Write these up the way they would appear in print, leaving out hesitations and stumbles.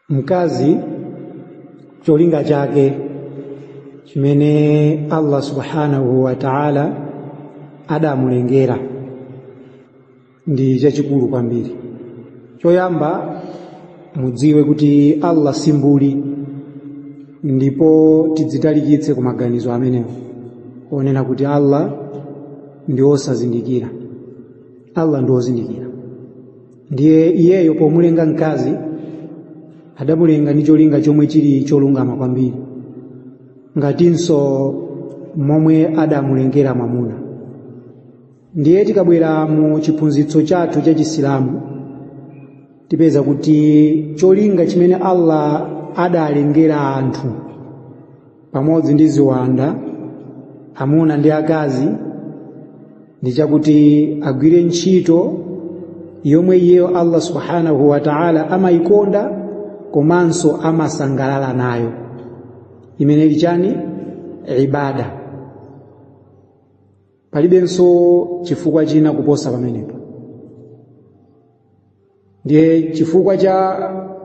Mkazi cholinga chake chimene Allah subhanahu wa ta'ala adamulengera ndi chachikulu kwambiri. Choyamba, mudziwe kuti Allah si mbuli, ndipo tidzitalikitse ku maganizo amenewo onena kuti Allah ndi osazindikira. Allah ndi ozindikira. Ndiye iyeyo pomulenga mkazi adamulenga ndi cholinga chomwe chili cholungama kwambiri, ngatinso momwe adamulengera mwamuna. Ndiye tikabwera mu chiphunzitso chathu cha Chisilamu, tipeza kuti cholinga chimene Allah adalengera anthu pamodzi ndi ziwanda, amuna ndi akazi, ndi chakuti agwire ntchito yomwe iyeyo Allah subhanahu wa ta'ala amayikonda komanso amasangalala nayo, imene ili chani? Ibada. Palibenso chifukwa china kuposa pamenepo. Ndiye chifukwa cha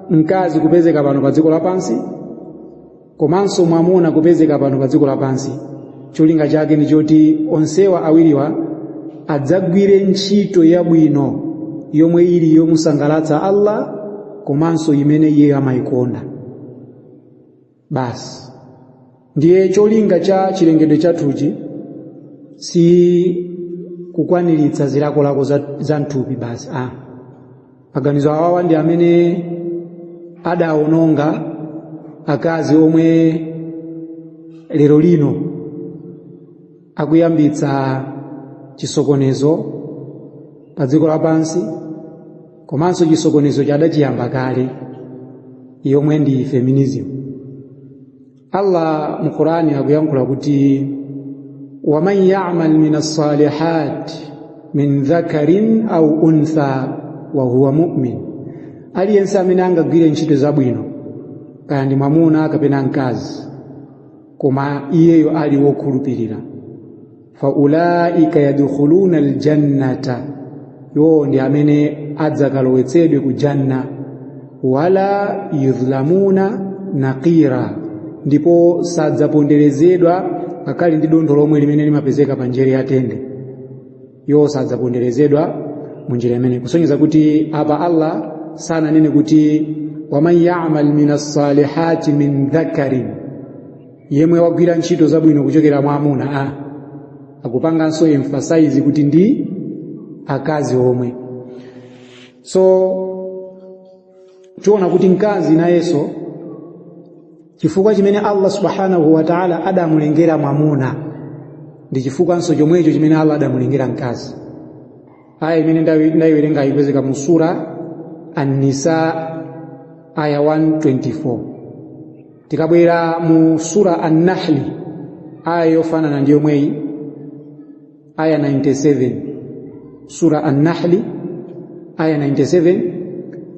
mkazi kupezeka pano pa dziko lapansi komanso mwamuna kupezeka pano pa dziko lapansi, cholinga chake ndi choti onsewa awiriwa adzagwire ntchito yabwino yomwe ili yomusangalatsa Allah komanso imene iyeyo amayikonda basi. Ndiye cholinga cha chilengedwe chathuchi si kukwaniritsa zilakolako za mthupi basi. Maganizo awawa ndi amene adawononga akazi omwe lero lino akuyambitsa chisokonezo pa dziko lapansi, komanso chisokonezo chadachiyamba kale, yomwe ndi feminism. Allah mu Qur'ani akuyankhula kuti waman ya'mal min as-salihat min dhakarin au untha wa huwa mu'min, aliyense amene angagwire ntchito zabwino, kaya ndi mwamuna kapena mkazi, koma iyeyo ali wokhulupirira, fa ulaika yadkhuluna aljannata, iwowo ndi amene adzakalowetsedwe ku janna, wala yudhlamuna naqira, ndipo sadzaponderezedwa ngakhale ndi dontho lomwe limene limapezeka pa njere ya tende. Iwo sadzaponderezedwa mu njira imene kusonyeza kuti apa Allah sananene kuti waman ya'mal min as-salihati min dhakarin, yemwe wagwira ntchito zabwino kuchokera mwa amuna. Akupanganso emphasize kuti ndi akazi omwe. So tiona kuti mkazi nayenso chifukwa chimene Allah subhanahu wa ta'ala adamulengera mwamuna ndi chifukwanso chomwecho chimene Allah adamulengera mkazi. Aya imene ndayiwerenga ipezeka mu sura An-Nisa aya 124. Tikabwera mu sura An-Nahli aya yofanana ndi yomweyi, aya 97, sura An-Nahli aya 97,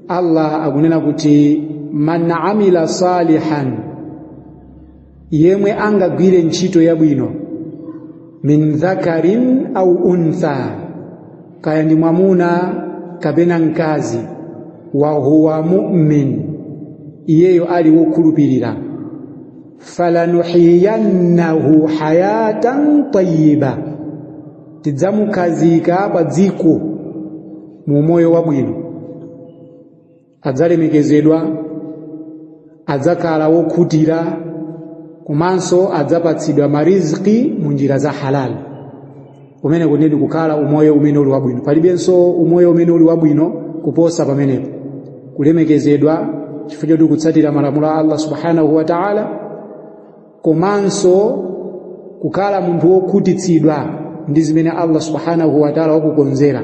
Allah akunena kuti man amila salihan, yemwe angagwire ntchito yabwino, min dhakarin au untha, kaya ndi mwamuna kapena mkazi, wa huwa mu'min, iyeyo ali wokhulupirira, falanuhiyannahu hayatan tayyiba, tidzamukhazika pa dziko mu moyo wabwino, adzalemekezedwa, adzakhala wokhutira, komanso adzapatsidwa mariziki mu njira za halal. Kumene kunedi kukhala umoyo umene uli wabwino. Palibenso umoyo umene uli wabwino kuposa pamenepo, kulemekezedwa chifukwa choti kutsatira malamulo a Allah subhanahu wa ta'ala, komanso kukhala munthu wokhutitsidwa ndi zimene Allah subhanahu wa ta'ala wakukonzera.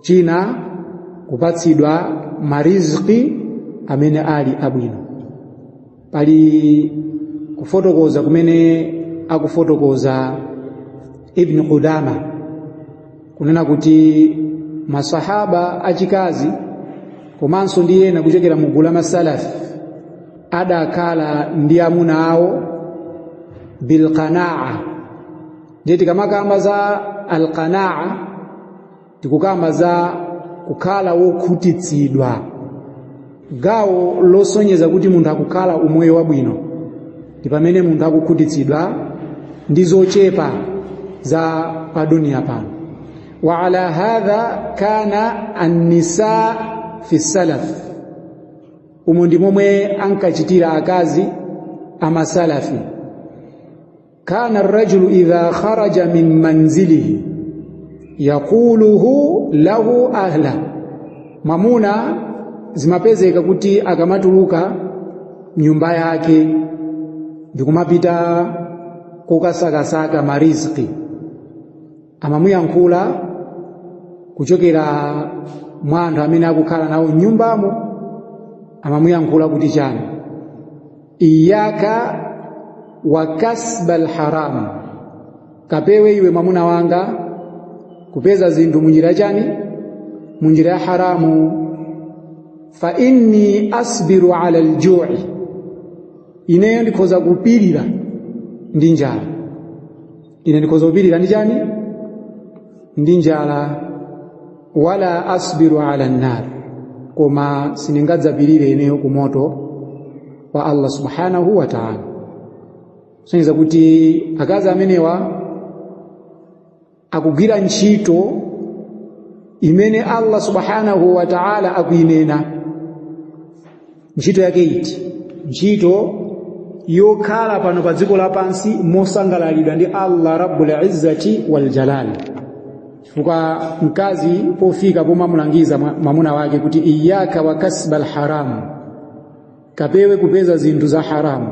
China, kupatsidwa mariziki amene ali abwino. Pali kufotokoza kumene akufotokoza Ibn Qudama kunena kuti masahaba achikazi komanso ndi ena kuchokera mu gulu la masalafi adakhala ndi amuna awo bilqanaa. Ndiye tikamakamba za alqanaa tikukamba za kukhala wokhutitsidwa Gawo losonyeza kuti munthu akukhala umoyo wabwino ndi pamene munthu akukhutitsidwa ndi zochepa za paduniya pano. Wa ala hadha kana annisa fi salaf, umo ndi momwe ankachitira akazi amasalafi. Kana arrajulu idha kharaja min manzilihi yaquluhu lahu ahla, mwamuna zimapezeka kuti akamatuluka nyumba yake ndikumapita kokasakasaka mariziki, amamuyankhula kuchokera mwa anthu amene akukhala nawo mnyumbamo, amamuyankhula kuti chani? Iyaka wa kasba alharam, kapewe iwe mwamuna wanga kupeza zinthu munjira chani? Munjira ya haramu. Fa inni asbiru ala aljui, ineyo ndikhoza kupirira ndi njala, ine ndikhoza kupirira ndi chani? Ndi njala. Wala asbiru ala nnar, koma sindingadzapirire ineyo ku moto wa Allah subhanahu wa ta'ala. Kusonyeza kuti akazi amenewa akugwira ntchito imene Allah subhanahu wa ta'ala akuinena. Ntchito yake iti? Ntchito yokhala pano pa dziko lapansi mosangalalidwa ndi Allah rabbul izzati wal jalal. Chifukwa mkazi pofika pomamulangiza mwamuna wake kuti iyaka wa kasba alharam, kapewe kupeza zinthu za haramu,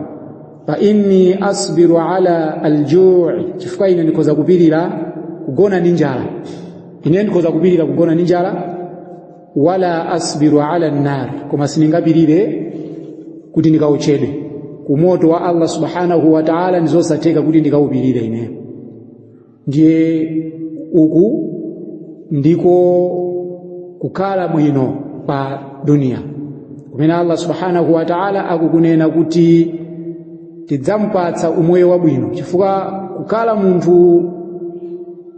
fa inni asbiru ala aljui, chifukwa ine ndikhoza kupirira kugona ndi njala, ine ndikhoza kupirira kugona ndi njala. Wala asbiru ala nnar, koma sindingapirire kuti ndikautchedwe ku moto wa Allah subhanahu wa ta'ala, ndizosatheka kuti ndikaupirire ineyo. Ndiye uku ndiko kukhala bwino pa dunia kumene Allah subhanahu wa ta'ala akukunena kuti tidzampatsa umoyo wabwino, chifukwa kukhala munthu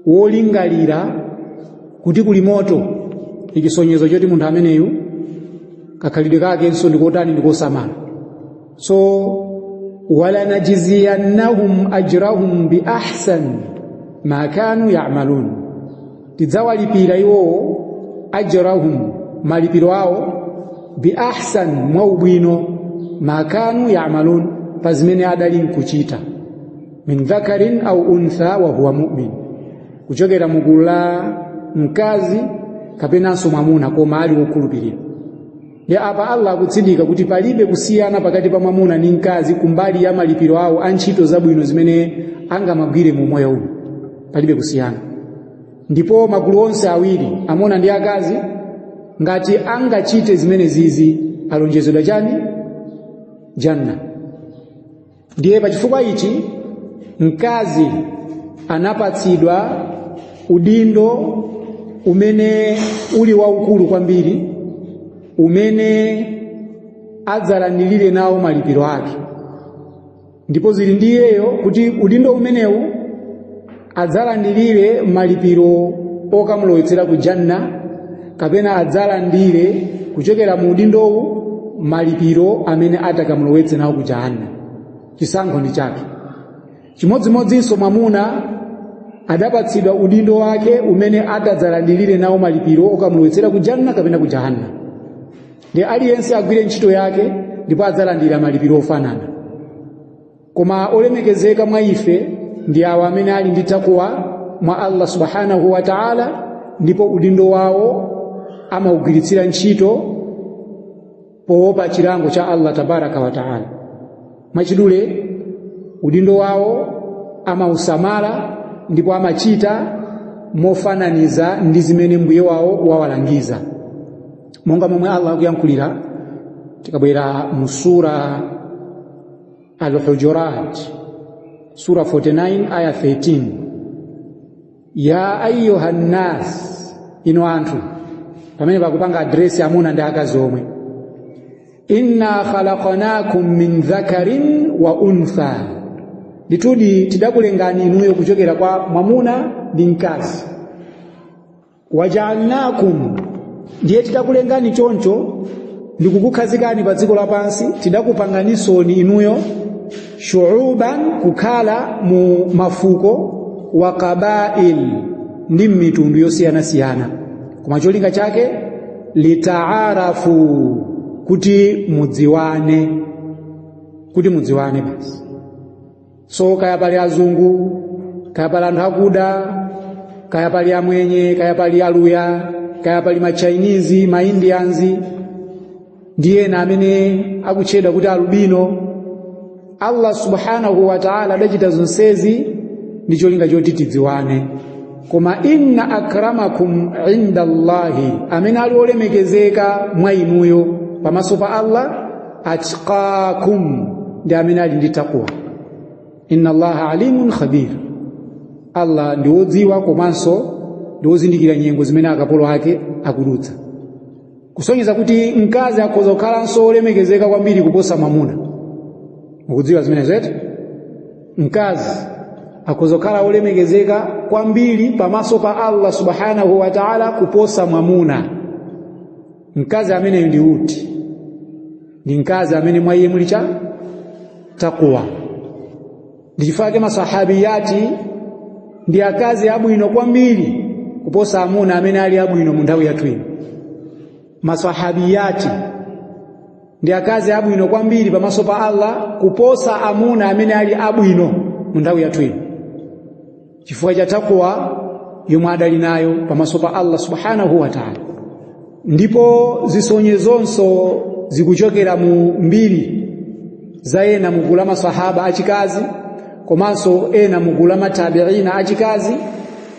wolingalira kuti kuli moto ndi chisonyezo choti munthu ameneyu kakhalidwe kakenso ndikotani? Ndikosamala. So walanajziyannahum ajrahum bi ahsan ma kanu ya'malun, tidzawalipira iwowo ajrahum, malipiro awo, bi ahsan, mwaubwino, ma kanu ya'malun, pa zimene adali nkuchita. Min dhakarin au untha wa huwa mu'min, kuchokera mugulu la mkazi kapenanso mwamuna koma ali wokhulupirira. Ndi apa Allah akutsindika kuti palibe kusiyana pakati pa mwamuna ndi mkazi kumbali ya malipiro awo a ntchito zabwino zimene angamagwire mu moyo uno, palibe kusiyana. Ndipo magulu onse awiri, amuna ndi akazi, ngati angachite zimene zizi, alonjezedwa chani? Janna. Ndiye pachifukwa ichi mkazi anapatsidwa udindo umene uli waukulu kwambiri, umene adzalandilire nawo malipiro ake, ndipo zili ndi iyeyo kuti udindo umenewu adzalandilire malipiro okamulowetsera ku janna, kapena adzalandire kuchokera mu udindowu malipiro amene atakamulowetse nawo ku jahannam. Chisankho ndi chake. Chimodzimodzinso mwamuna adapatsidwa udindo wake umene atadzalandilire nawo malipiro okamulowetsera ku janna kapena ku jahannam. Ndi aliyense agwire ntchito yake ndipo adzalandira malipiro ofanana. Koma olemekezeka mwa ife ndi awo amene ali ndi takwa mwa Allah subhanahu wa ta'ala, ndipo udindo wawo amaugwiritsira ntchito poopa chilango cha Allah tabaraka wa ta'ala. Mwachidule, udindo wawo amausamala ndipo amachita mofananiza ndi zimene mbuye wawo wawalangiza, monga momwe Allah akuyankhulira tikabwera mu sura Al-Hujurat, sura 49 aya 13: ya ayyuha nnas, ino anthu, pamene pakupanga address amuna ndi akazi omwe, inna khalaqnakum min dhakarin wa untha, ndithudi tidakulengani inuyo kuchokera kwa mwamuna ndi mkazi, waja'alnakum, ndiye tidakulengani choncho, Ndikukukhazikani pa dziko lapansi, tidakupanganisoni inuyo shuuban, kukhala mu mafuko, wa qabail, ndi mitundu yosiyanasiyana, koma cholinga chake litaarafu, kuti mudziwane, kuti mudziwane basi. So kaya pali azungu, kaya pali anthu akuda, kaya pali amwenye, kaya pali aluya, kaya pali ma Chinese, ma Indians ndi ena amene akutchedwa kuti alubino, Allah subhanahu wa ta'ala adachita zonsezi ndi cholinga choti tidziwane. Koma inna akramakum inda Allahi, amene ali olemekezeka mwa inuyo pamaso pa Allah, atqakum, ndi amene ali ndi taqwa. Inna Allaha alimun khabir, Allah ndi wodziwa komanso ndi wozindikira nyengo zimene akapolo ake akudutsa. Kusonyeza kuti mkazi akhoza kukhalanso olemekezeka kwambiri kuposa mwamuna. Mukudziwa zimenezo eti? Mkazi akhoza kukhala olemekezeka kwambiri pamaso pa Allah subhanahu wa ta'ala kuposa mwamuna. Mkazi ameneyu ndi uti? Ndi mkazi amene mwa iye muli cha taqwa. Ndi chifukwa masahabiyati ndi akazi abwino kwambiri kuposa amuna amene ali abwino mu nthawi yathu ino. Masahabiyati ndi akazi abwino kwambiri pamaso pa Allah kuposa amuna amene ali abwino mu nthawi yathu ino, chifukwa cha takwa yomwe adali nayo pamaso pa Allah subhanahu wa ta'ala. Ndipo zisonyezonso zikuchokera mu mbiri za ena mugulu la masahaba achikazi, komanso ena mugulu la matabiina achikazi,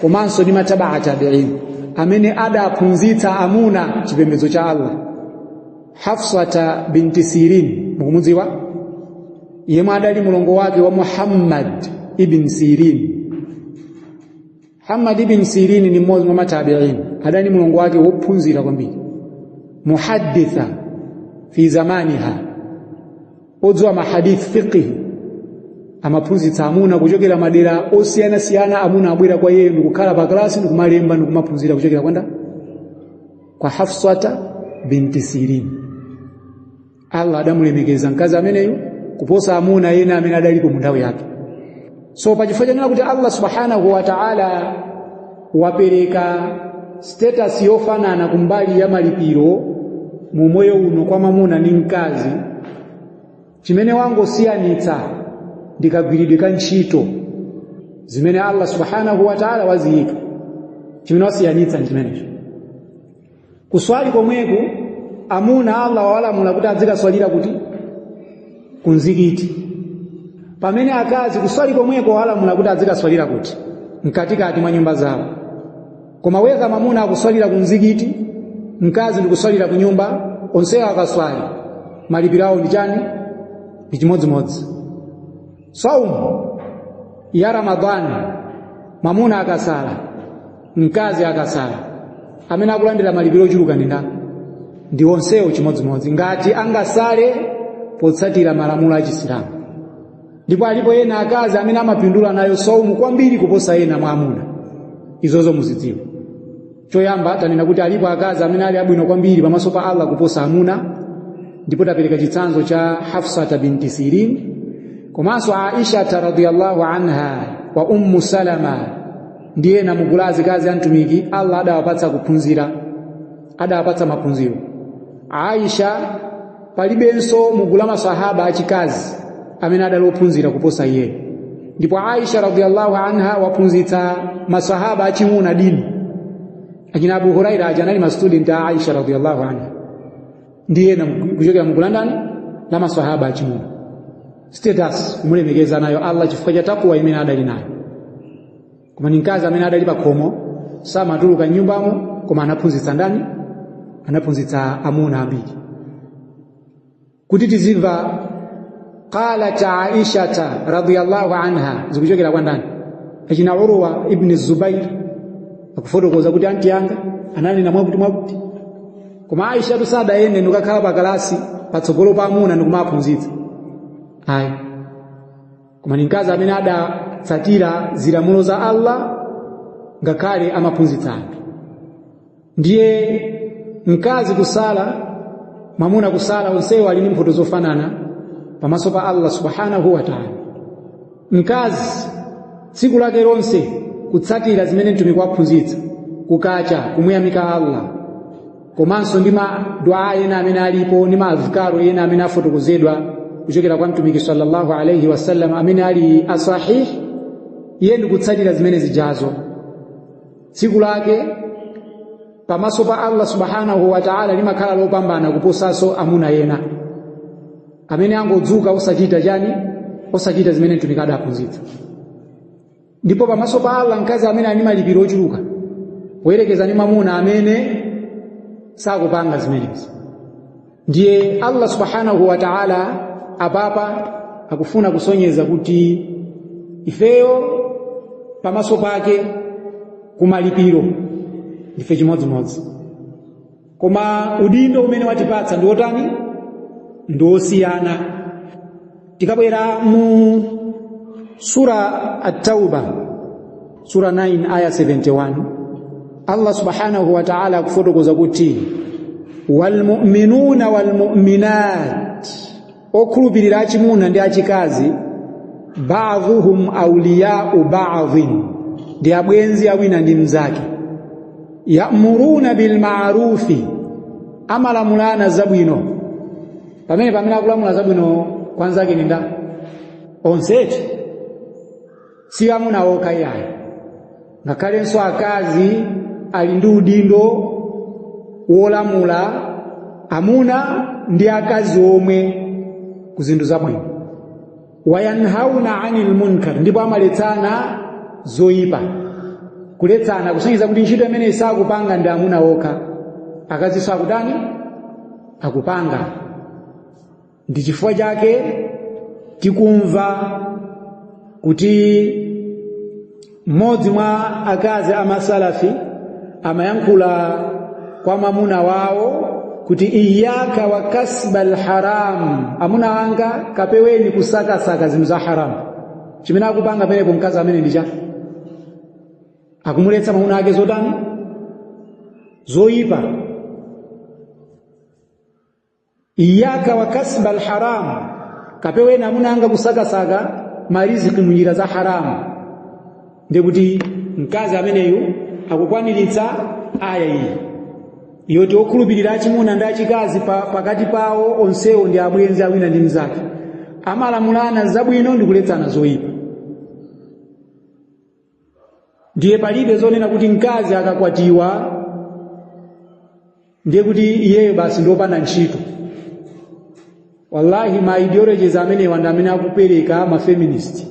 komanso ndi matabaa tabiina amene adaphunzitsa amuna chipembedzo cha Allah. Hafsata binti Sirin mukumudziwa, yemwe adali mulongo wake wa Muhammad ibn Sirin. Muhammad ibn Sirin ni mmodzi mwa matabiin, adali mulongo wake wophunzira kwambiri, muhadditha fi zamaniha, odziwa mahadith, fiqh, amaphunzitsa amuna kuchokera madera osiyanasiyana. Amuna abwera kwa iye ndikukhala pa klasi, ndikumalemba, ndikumaphunzira kuchokera kwanda kwa Hafsata binti Sirin. Allah adamulemekeza mkazi ameneyu kuposa amuna ena amene adalipo mu nthawi yake. So pachifukwa chanena kuti Allah subhanahu wa ta'ala wapereka status yofanana kumbali ya malipiro mu moyo uno kwa mamuna ndi mkazi, chimene wangosiyanitsa ndi kagwiridwe ka ntchito zimene Allah subhanahu wa ta'ala waziyika. Chimene wasiyanitsa ndi chimenecho. Kuswali komweku, amuna Allah wawalamula kuti azikaswalira kuti kunzikiti, pamene akazi kuswali komweko wawalamula kuti azikaswalira kuti mkatikati mwa nyumba zawo. Koma weka mamuna akuswalira kunzikiti, mkazi ndikuswalira ku nyumba, onsewo akaswali malipiro awo ndi chani? Ndi chimodzimodzi. Saumu ya Ramadhani, mwamuna akasala, mkazi akasala, amene akulandira malipiro ochuluka ndi ndani? Ndi onsewo chimodzimodzi, ngati angasale potsatira malamulo a Chisilamu. Ndipo alipo ena akazi amene amapindula nayo saumu kwambiri kuposa ena mwa amuna. Izozo muzidziwe. Choyamba tanena kuti alipo akazi amene ali abwino kwambiri pamaso pa Allah kuposa amuna, ndipo tapereka chitsanzo cha Hafsata binti Sirin, komanso Aisha radhiyallahu anha wa Ummu Salama ndi ena mugulu azikazi a mtumiki. Allah adawapatsa kuphunzira, adawapatsa maphunziro. Aisha, palibenso mugulu la masahaba achikazi amene adali ophunzira kuposa iye. Ndipo Aisha radhiyallahu anha waphunzitsa masahaba achimuna dini. Achina Abu Huraira aja anali ma student a Aisha radhiyallahu anha ndi ena kuchokera mugulu ndani la masahaba achimuna. Status kumulemekeza nayo Allah chifukwa cha takwa imene adali nayo. Koma ni mkazi amene adali pa khomo, samatuluka nyumbamo, koma anaphunzitsa ndani? Anaphunzitsa amuna ambiri. Kuti tizimva qalat Aishata radhiyallahu anha zikuchokera kwa ndani? Achina Urwa ibn Zubair akufotokoza kuti anti yanga ananena mwakuti mwakuti. Koma Aisha tusadayende ndikakhala pa kalasi patsogolo pa amuna ndikumaphunzitsa, ayi. Koma ni mkazi amene adatsatira zilamulo za Allah ngakhale amaphunzitsa anthu. Ndiye mkazi kusala Mwamuna kusala, onsewo ali ndi mphoto zofanana pamaso pa Allah subhanahu wa ta'ala. Mkazi tsiku lake lonse kutsatira zimene mtumiki waphunzitsa, kukacha kumuyamika Allah, komanso ndi madua ena amene alipo ndi maadhkaru ena amene afotokozedwa kuchokera kwa mtumiki sallallahu alaihi wasallam amene ali asahih, iye ndikutsatira zimene zijazo, tsiku lake pamaso pa Allah subhanahu wa ta'ala limakhala lopambana kuposanso amuna ena amene angodzuka osachita chani, osachita zimene mtumiki adaphunzitsa. Ndipo pamaso pa Allah mkazi amene ali malipiro ochuluka poyerekeza ndi mwamuna amene sakupanga zimenezi. Ndiye Allah subhanahu wa ta'ala apapa akufuna kusonyeza kuti ifeyo pamaso pake kumalipiro ndife chimodzimodzi, koma udindo umene watipatsa ndi wotani? Ndi wosiyana. Tikabwera mu sura At-Tauba, sura 9 aya 71, Allah subhanahu wa ta'ala akufotokoza kuti walmu'minuna walmu'minat, okhulupirira achimuna ndi achikazi, ba'dhuhum awliya'u ba'dhin, ndi abwenzi awina ndi mnzake, ya'muruna bil ma'rufi, amalamulana zabwino. Pamene akulamula zabwino kwa nzake ni ndani? Onseti, si amuna okha iyayi, ngakhalenso akazi ali ndi udindo wolamula amuna ndi akazi omwe ku zinthu zabwino. Wayanhauna anil munkar, ndipo amaletsana zoyipa. Kuletsana kusonyeza kuti ntchito imene isakupanga ndi amuna okha, akazinso akutani? Akupanga. Ndi chifukwa chake tikumva kuti mmodzi mwa akazi amasalafi amayankhula kwa mwamuna wawo kuti iyaka wa kasba alharam, amuna anga kapeweni kusakasaka zinthu za haramu. Chimene akupanga pamenepo mkazi amene ndi cha akumuletsa mwamuna ake zotani? Zoyipa. Iyaka wa kasba alharam, kapeweni amuna anga kusakasaka mariziki munjira za haramu. Ndikuti mkazi ameneyu akukwaniritsa aya iyi yoti okhulupirira achimuna ndi achikazi pakati pawo onsewo ndi abwenzi awina ndi mnzake, amalamulana zabwino ndi kuletsana zoyipa. Ndiye palibe zonena kuti mkazi akakwatiwa ndiye kuti iyeyo basi ndiopanda ntchito. Wallahi, ma ideologies amenewa ndi amene akupereka ma feminist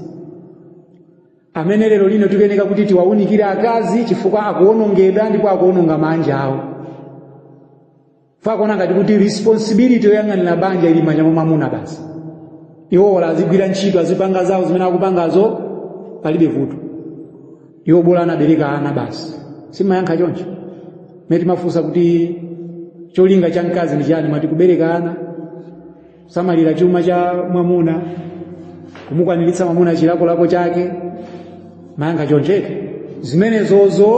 amene lero lino tikuyeneka kuti tiwaunikire akazi, chifukwa akuwonongedwa ndipo akuwononga manja awo. Fakuona ngati kuti responsibility yoyang'anira banja ili manja mwa mwamuna basi, iwo wala azigwira ntchito, azipanga zawo zimene akupangazo, palibe vuto, iwo bola anabereka ana basi. Simayankha choncho mene timafunsa kuti cholinga cha mkazi ndi chani? Mwati kubereka ana, kusamalira chuma cha mwamuna, kumukwaniritsa mwamuna chilakolako chake. Mayankha chonchete. Zimenezozo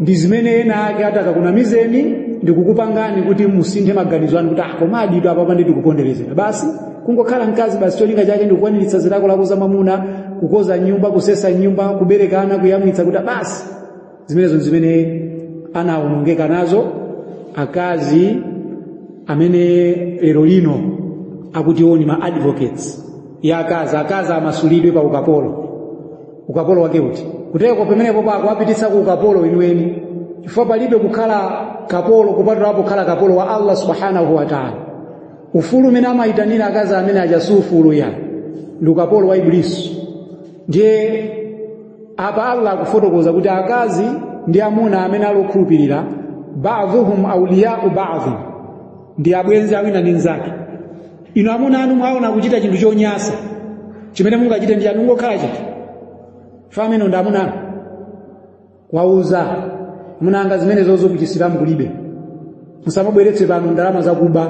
ndi zimene ena ake atakakunamizeni ndikukupangani kuti musinthe maganizo anu kuti ah, komadi itu apapa ndi tikuponderezera basi, kungokhala mkazi basi cholinga chake ndikukwaniritsa zilakolako za mwamuna, kukoza nyumba, kusesa nyumba, kuberekana, kuyamwitsa, kuti basi. Zimenezo zimene anawonongeka nazo akazi amene lero lino akutioni ma advocates ya akazi. Akazi amasulidwe pa ukapolo. Ukapolo wake uti? Kuteko pamenepo pakuwapititsa ku ukapolo weniweni, chifukwa palibe kukhala kapolo kupatulapo kukhala kapolo wa Allah subhanahu wa ta'ala. Ufulu umene amayitanira akazi amene aja si ufulu ya, ndi ukapolo wa Iblisi. Ndiye apa Allah akufotokoza kuti akazi ndi amuna amene ali okhulupirira, ba'dhuhum awliya'u ba'dh, ndi abwenzi awina ndi nzake. Inu amuna anu mwaona kuchita chinthu chonyasa, chimene mungachite ndi anu ngokhala chete fa amene ndi amuna anu, kwauza amuna anga zimene zozo kuchisilamu kulibe, musamabweretse pano ndalama zakuba,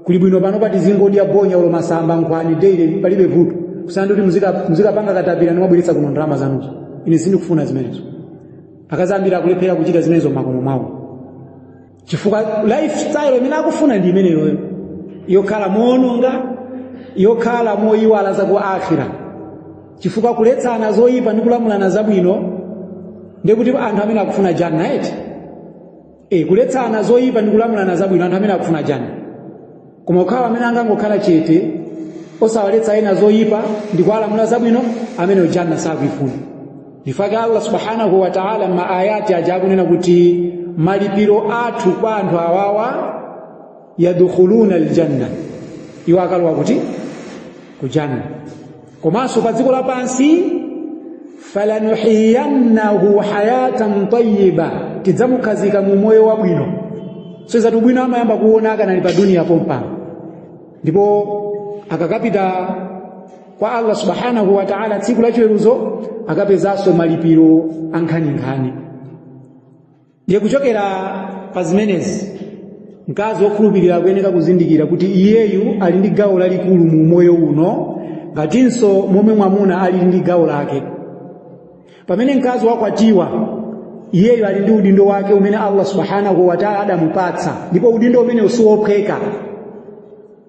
kuli bwino pano pati zingodya bonya ulo masamba nkhwani daily, palibe vuto, kusana kuti muzikapanga katapira nimabweretsa kuno ndalama zanuzo. Ine sindikufuna zimenezo. Akazi ambiri akulephera kuchita zimenezo m'makomo mwawo. Chifukwa lifestyle imene akufuna ndi imeneyoyo, yokhala moononga, yokhala moyiwala za ku akhira. Chifukwa kuletsana zoyipa ndi kulamulana zabwino ndikuti anthu amene akufuna janna, eti? Kuletsana zoyipa ndi kulamulana zabwino, anthu amene akufuna janna. Koma kukhala amene angangokhala chete, osawaletsa ena zoyipa ndi kuwalamula zabwino, amene janna sakuifuna. Ndifake Allah subhanahu wa ta'ala ma ayati aja akunena kuti malipiro athu kwa anthu awawa, yadkhuluna aljanna, iwo akalowa kuti? Ku janna. Komanso pa dziko lapansi, falanuhiyannahu hayatan tayyiba, tidzamukhazika mu moyo wabwino. So zatu bwino amayamba kuona akanali pa dunia pompano, ndipo akakapita kwa Allah subhanahu wa ta'ala tsiku la chiweruzo akapezanso malipiro ankhaninkhani. Ndiye kuchokera pa zimenezi, mkazi wokhulupirira akuyeneka kuzindikira kuti iyeyu ali ndi gawo lalikulu mu moyo uno, ngatinso momwe mwamuna ali ndi gawo lake. Pamene mkazi wakwatiwa, iyeyu ali ndi udindo wake umene Allah subhanahu wa ta'ala adamupatsa, ndipo udindo umene siwophweka,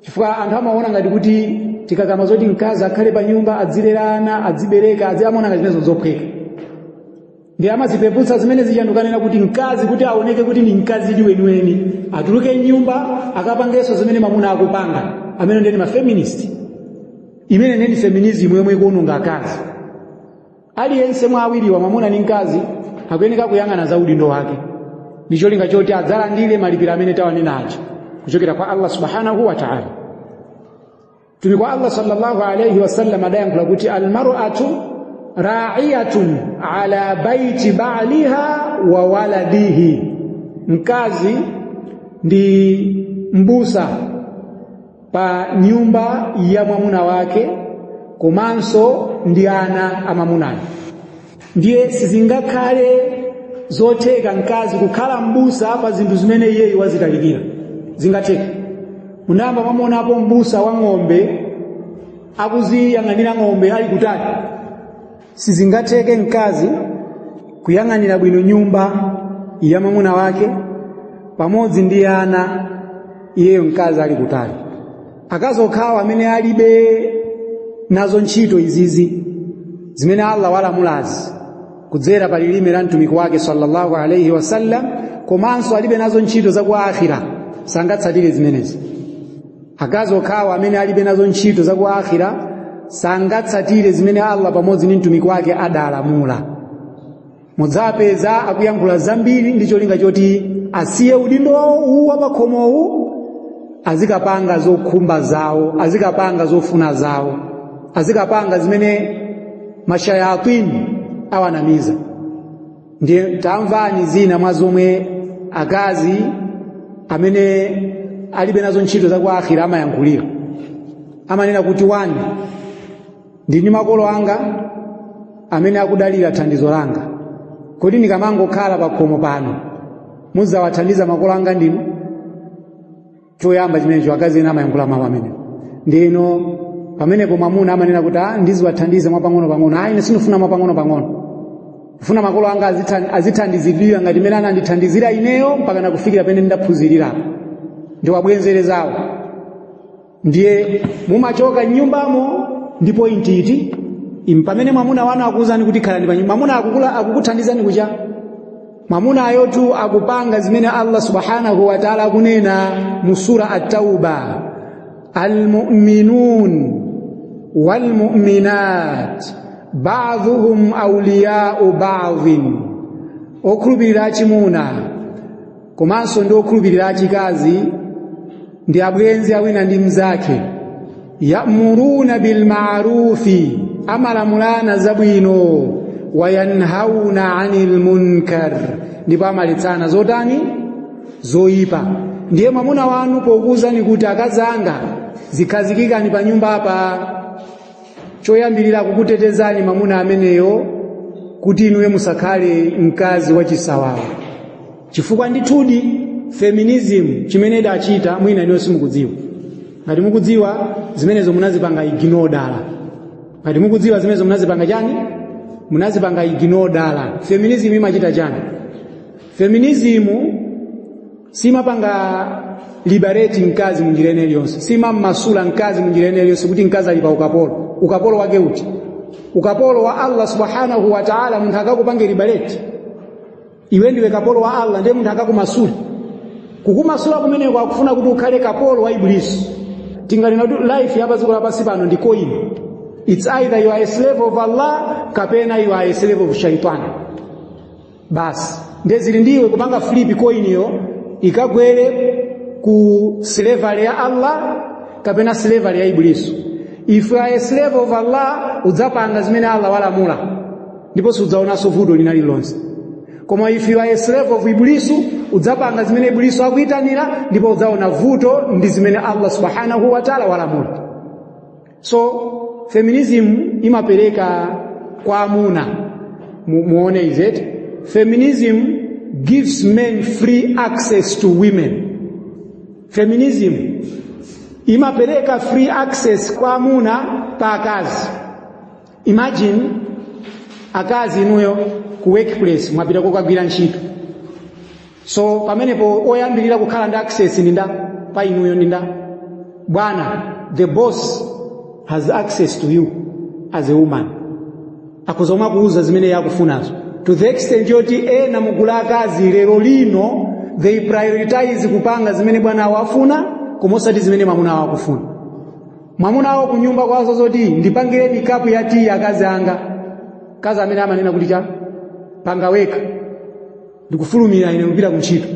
chifukwa anthu amaona ngati kuti tikakamba zoti mkazi akhale pa nyumba, adzilera ana, adzibereka, amaona ngati zimenezo zophweka, ndi amazipeputsa zimene zichandukanena kuti mkazi kuti aoneke kuti ndi mkazi weniweni, atuluke mnyumba akapangenso zimene mwamuna akupanga. Amene ndeni ma feminist, imene neni feminism yomwe ikuononga akazi. Aliyense mwa awiriwa, mwamuna ndi mkazi, akuyeneka kuyang'ana za udindo wake ndi cholinga choti adzalandire malipiro amene tawanena aja kuchokera kwa Allah subhanahu wa ta'ala. Mtumiki wa Allah sallallahu alayhi wasallam adayankhula kuti almar'atu ra'iyatun ala baiti ba'liha wa waladihi, mkazi ndi mbusa pa nyumba ya mwamuna wake komanso ndi ana a mwamunayo. Ndiye sizingakhale zotheka mkazi kukhala mbusa pa zinthu zimene iyeyo wazitalikira. Zingatheka? Munayamba mwamuonapo mbusa wa ng'ombe akuziyang'anira ng'ombe ali kutali? Sizingatheke mkazi kuyang'anira bwino nyumba ya mwamuna wake pamodzi ndi ana, iyeyo mkazi ali kutali. Akazi okhawa amene alibe nazo ntchito izizi zimene Allah walamulazi kudzera pa lilime la mtumiki wake sallallahu alaihi wasallam, komanso alibe nazo ntchito za ku akhira, sangatsatire zimenezi. Akazi okhawa amene alibe nazo ntchito za ku akhira sangatsatire zimene Allah pamodzi ndi mtumiki wake adalamula. Mudzapeza akuyankhula zambiri ndi cholinga choti asiye udindo uwu wapakhomowu, azikapanga zokhumba zawo, azikapanga zofuna zawo, azikapanga zimene mashayatini awanamiza. Ndiye tamvani zina mwa zomwe akazi amene alibe nazo ntchito za ku akhira amayankhulira. Amanena kuti, wani, ndini makolo anga amene akudalira thandizo langa, kodi ndikamangokhala pa khomo pano mudzawathandiza makolo anga ndinu? Choyamba chimenecho, akazi ena amayankhula mawu amenewo. Ndino pamenepo mwamuna amanena kuti, ah, ndiziwathandiza mwapang'ono pang'ono. Ayi, ine sindifuna mwapang'ono pang'ono, funa makolo anga azithandizidwira ngati mmene anandithandizira ineyo mpaka nakufikira pene ndaphunzirirapo, ndiwabwenzerezawo. Ndiye mumachoka mnyumbamo ndi point iti? Pamene mwamuna wanu akuwuzani kuti khalani pa nyumba, mwamuna akukula akukuthandizani kucha? Mwamuna ayotu akupanga zimene Allah subhanahu wa ta'ala akunena mu sura At-Tauba: almu'minun walmu'minat ba'dhuhum awliya'u ba'dhin, okhulupirira achimuna komanso ndi okhulupirira achikazi ndi abwenzi awina ndi mnzake, ya'muruna bilma'rufi, amalamulana zabwino, wayanhauna 'anil munkar, ndipo amaletsana zotani? Zoyipa. Ndiye mwamuna wanu pokuwuzani kuti akazi anga zikhazikikani pa nyumba apa, choyambirira kukutetezani mwamuna ameneyo kuti inuyo musakhale mkazi wachisawawa. Chifukwa ndithudi feminism chimene idachita, mwina inuyo simukudziwa. Ngati mukudziwa zimenezo, munazipanga ignore dala. Ngati mukudziwa zimenezo, munazipanga chani? Munazipanga ignore dala. Feminism imachita chani? Feminism Simapanga liberate mkazi munjira ina iliyonse, simammasula mkazi munjira ina iliyonse kuti mkazi ali pa ukapolo. Ukapolo wake uti? Ukapolo wa Allah subhanahu wa ta'ala. Munthu akakupange liberate? Iwe ndiwe kapolo wa Allah, ndiye munthu akakumasula? Kukumasula kumeneko akufuna kuti ukhale kapolo wa Iblisi. Tinganena kuti life yapa dziko lapansi pano ndi coin. It's either you are a slave of Allah kapena you are a slave of shaitan, basi. Ndiye zili ndiwe kupanga flip coin iyo ikagwere ku slavery ya Allah kapena slavery ya Iblisu. If you are a slave of Allah, udzapanga zimene Allah walamula ndipo sudzaonanso vuto lina lililonse. Koma if you are a slave of Iblisu, udzapanga zimene Iblisu akuyitanira ndipo udzaona vuto ndi zimene Allah subhanahu wa ta'ala walamula. So feminism imapereka kwa amuna, muone izeti, feminism gives men free access to women. Feminism imapereka free access kwa amuna pa akazi. Imagine akazi inuyo ku workplace mwapita kokagwira ntchito. So pamenepo oyambirira kukhala ndi access ndi nda pa inuyo? Ndi nda? Bwana. The boss has access to you as a woman. Akhoza kuuza zimene yakufunazo, to the extent yoti ena mugula akazi lero lino, they prioritize kupanga zimene bwana awo afuna koma osati zimene mwamuna awo akufuna. Mwamuna awo kunyumba kwazo zoti, "Ndipangireni kapu ya tiyi akazi anga," kazi amene amanena kuti, "Cha panga wekha, ndikufulumira ine kupita kuntchito,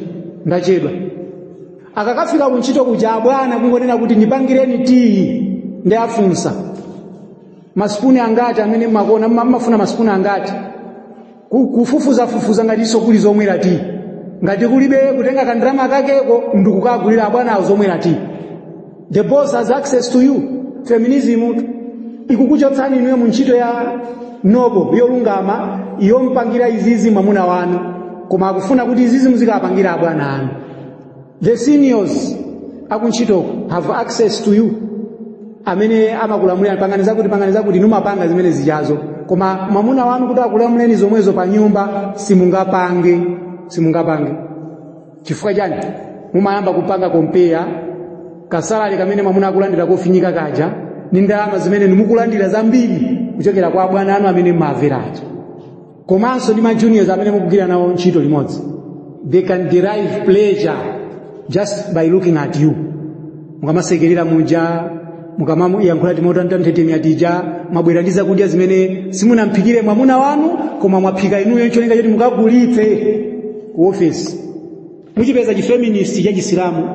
ndachedwa." Akakafika kuntchito kuja, abwana kungonena kuti, "Ndipangireni tiyi," ndi afunsa, "Masipuni angati amene mmakona? Mmafuna masipuni angati?" Kufufuzafufuza ngati iso kuli zomwera tiyi. Ngati kulibe, kutenga kandrama kakeko ndikukagulira abwana awo zomwera tiyi. The boss has access to you. Feminism ikukuchotsani inuyo mu ntchito ya noble, yolungama, yompangira izizi mwamuna wanu, koma akufuna kuti izizi muzikapangira abwana anu. The seniors akuntchitoko have access to you, amene amakulamulira, "Pangani zakuti, pangani zakuti." Numapanga zimene zichazo, koma mwamuna wanu kuti akulamuleni zomwezo pa nyumba, simungapange, simungapange. Chifukwa chani? Mumayamba kupanga compare ka salary kamene mwamuna akulandira kofinyika kaja ndi ndalama zimene nimukulandira zambiri kuchokera kwa abwana anu amene mmamvera aja, komanso ndi ma juniors amene mukugwira nawo ntchito limodzi. They can derive pleasure just by looking at you. Mukamasekerera muja, mukamayankhula timotantanthetemi tija, mwabwera ndi zakudya zimene simunamphikire mwamuna wanu koma mwaphika inuyo ncholinga choti mukagulitse ku ofesi. Muchipeza chi feminist cha Chisilamu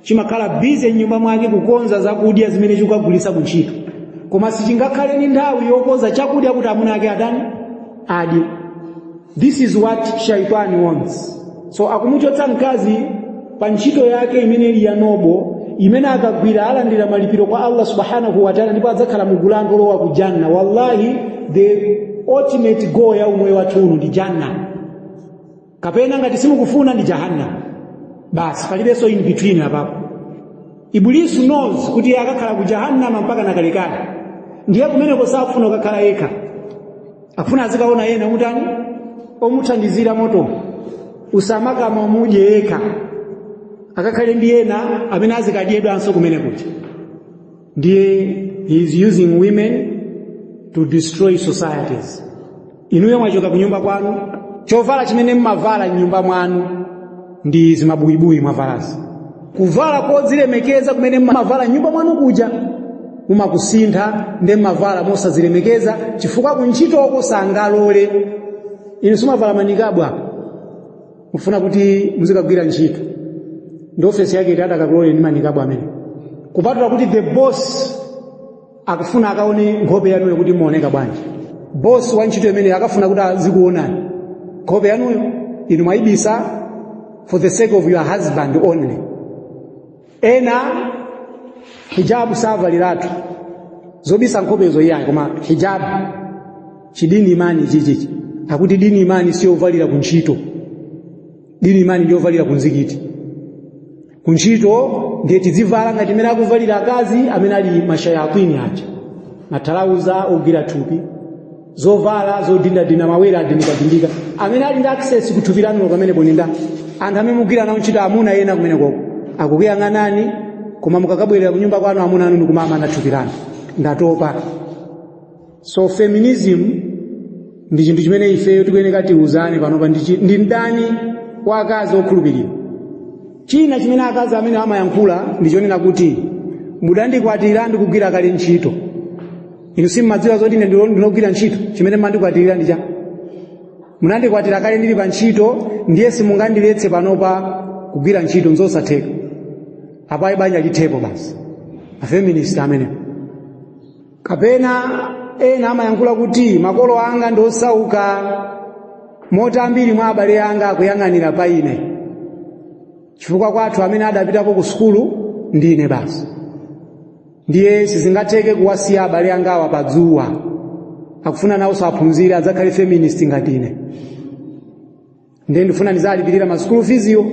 chimakhala busy mnyumba mwake kukonza zakudya zimene chikukagulitsa kuntchito, koma sichingakhale ndi nthawi yokonza chakudya kuti amuna ake atani? Adye. This is what shaitani wants. So akumuchotsa mkazi pa ntchito yake imene ili ya noble, imene akagwira alandira malipiro kwa Allah subhanahu wa ta'ala ndipo adzakhala mugulango lowa ku janna. Wallahi, the ultimate goal ya umoyo wathu uno ndi janna, kapena ngati simukufuna ndi jahannam, basi, palibenso in between apapo. Ibulisu knows kuti iye akakhala ku jahannama mpaka nakalekale, ndiye kumeneko sakufuna kukakhala yekha, akufuna azikaona ena omutani? Omuthandizira moto usamakama omudye yekha, akakhale ndi ena amene azikadyedwanso kumene kuja. Ndiye he is using women to destroy societies. Inuyo mwachoka kunyumba kwanu, chovala chimene mmavala mnyumba mwanu ndi zimabuyibuyi mwavalazi. Kuvala kodzilemekeza kumene mmavala mnyumba mwanu kuja mumakusintha, ndi mmavala mosadzilemekeza chifukwa kuntchitoko sangalole. Inu simavala manikabu apa, mufuna kuti muzikagwira ntchito ndi ofesi yake iti adakakulole ndi manikabu amene, kupatula kuti the boss akufuna akaone nkhope yanuyo kuti muoneka bwanji. Boss wa ntchito imene akafuna kuti azikuonani nkhope yanuyo, inu mwayibisa for the sake of your husband only. Ena hijabu savaliratu, zobisa nkhopezo iyayi, koma hijabu chidini imani chichichi akuti dini imani siyovalira ku ntchito, dini imani ndiyovalira ku mzikiti. Kuntchito ndiye tidzivala ngati imene akuvalira akazi amene ali mashayatini aja, mathalauza ogwira thupi. Zovala zodindadinda, mawere adindikadindika. Amene ali ndi access kuthupi lanulo pamenepo ndi ndani? Anthu amene mugwira nawo ntchito, amuna ena kumenekoko akukuyang'anani, koma mukakabwerera kunyumba kwanu amuna anu ndikumamana thupi lanu. Ndatopa. So feminism ndi chinthu chimene ifeyo tikuyeneka tiuzane panopa, ndi mdani wa akazi okhulupirira. China chimene akazi amene amayankhula ndi chonena kuti mudandikwatira ndikugwira kale ntchito, inu simmadziwa zoti ine ndinogwira ntchito, chimene mmandikwatira ndi cha munandikwatira kale ndili pa ntchito, ndiye simungandiletse panopa kugwira ntchito, nzosatheka. Apayi banja lithepo basi. Afeminist amene. Kapena ena amayankhula kuti makolo anga ndi osauka moti ambiri mwa abale anga akuyang'anira pa ine, chifukwa kwathu amene adapitapo ku sukulu ndine basi, ndiye sizingatheke kuwasiya abale angawa padzuwa, akufuna nawonso aphunzire adzakhale feminist ngati ine, ndiye ndifuna ndizalipirira ma school fees yo.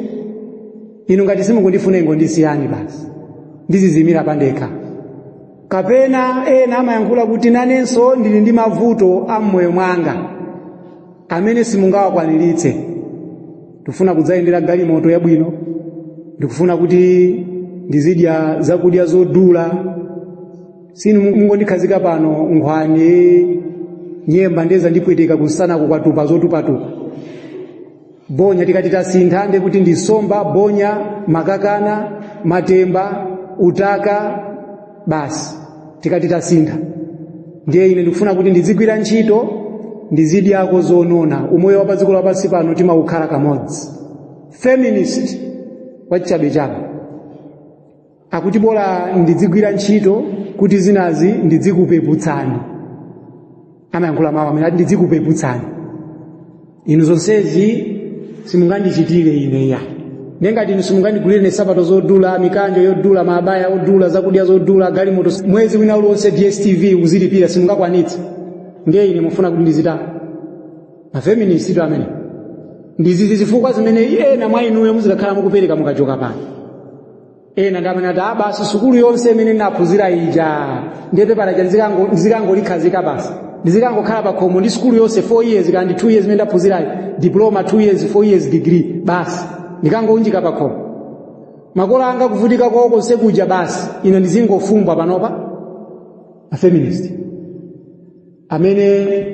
Inu ngati simukundifuna ingondisiyani basi, ndizizimira pandekha. Kapena ena amayankhula kuti nanenso ndili ndi mavuto a mmoyo mwanga amene simungawakwaniritse, ndikufuna kudzayendera galimoto yabwino, ndikufuna kuti ndizidya zakudya zodula, sinu mungondikhazika pano nkhwani nyemba ndeza ndipweteka kunsanaku kwatupa zotupatupa, bonya. Tikati tasintha ndiye kuti ndisomba, bonya, makakana, matemba, utaka basi. Tikati tasintha ndiye ine ndikufuna kuti ndizigwira ntchito, ndizidyako zonona. Umoyo wa padziko lapansi pano timaukhala kamodzi. Feminist wachabechabe akuti bola ndidzigwira ntchito kuti zinazi ndidzikupeputsani. Amayankhula mawu amene ati ndidzikupeputsani inu, zonsezi simungandichitire ine ya. Ndiye ngati inu simungandigulire nsapato zodula, mikanjo yodula, maabaya odula, zakudya zodula, galimoto mwezi wina uliwonse, DStv uzilipira, simungakwanitse, ndiye ine mufuna kuti ndizita? Mafeminist amene ndizizi zifukwa zimene ena mwa inuyo muzikakhala mukupereka mukachoka pano. Ena ndi amene ati ah, basi sukulu yonse imene ndinaphunzira ija ndiye pepala ija ndizikangolikhazika basi, ndizikangokhala pa khomo ndi sukulu yonse 4 years kandi 2 years imene ndaphunzirayi, diploma 2 years, 4 years degree, basi ndikangounjika pa khomo. Makolo anga kuvutika kwawo konse kuja, basi ine ndizingofumbwa panopa. Afeminist amene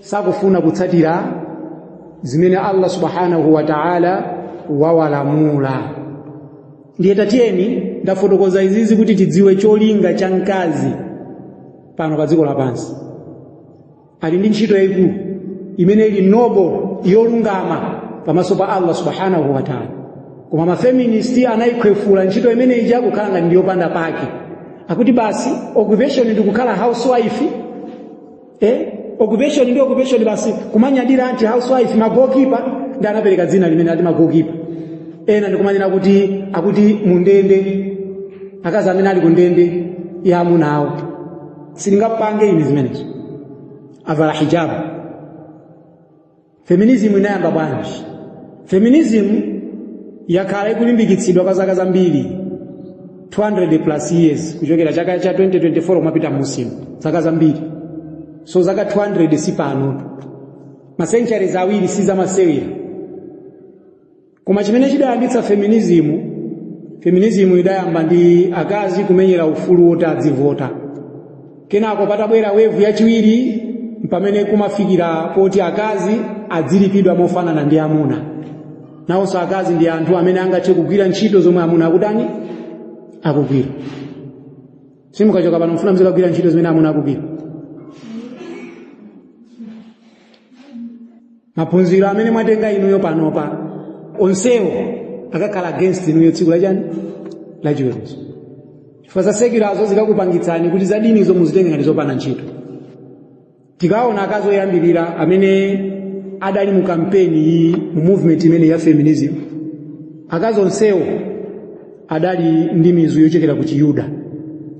sakufuna kutsatira zimene Allah subhanahu wa ta'ala wawalamula. Ndiye tatiyeni, ndafotokoza izizi kuti tidziwe cholinga cha mkazi pano pa dziko lapansi. Ali ndi ntchito yayikulu imene ili noble, yolungama pamaso pa Allah subhanahu wa ta'ala, koma mafeminist anayikhwefula ntchito imene ija kukhala ngati ndiyopanda pake. Akuti basi occupation ndi kukhala housewife, occupation ndi occupation basi kumanyadira anti housewife, ma goalkeeper. Ndi anapereka dzina limene ati ma goalkeeper. Ena ndikumanena kuti akuti mundende, akazi amene ali kundende ya amuna awo. Sindingapange ine zimenezo, avala hijabu. Feminism inayamba bwanji? Feminism yakhala ikulimbikitsidwa kwa zaka zambiri, 200 plus years, kuchokera chaka cha 2024 kumapita musimu, zaka zambiri. So zaka 200 si pano, ma centuries awiri si zamasewera. Koma chimene chidayambitsa feminism, feminism idayamba ndi akazi kumenyera ufulu woti adzivota. Kenako patabwera wave yachiwiri pamene kumafikira poti akazi adzilipidwa mofanana ndi amuna. Nawonso akazi ndi anthu amene angathe kugwira ntchito zomwe amuna akutani, akugwira. Simukachoka pano mfuna mzikagwira ntchito zimene amuna akugwira? Maphunziro amene mwatenga inuyo panopa onsewo akakhala against inuyo tsiku lachani, lachiweruzo, chifukwa za secularzo zikakupangitsani kuti za dinizo muzitenge ngati zopanda ntchito. Tikaona akazi oyambirira amene adali mu kampeni iyi, mu movement imene ya feminism, akazi onsewo adali ndi mizu yochokera ku Chiyuda.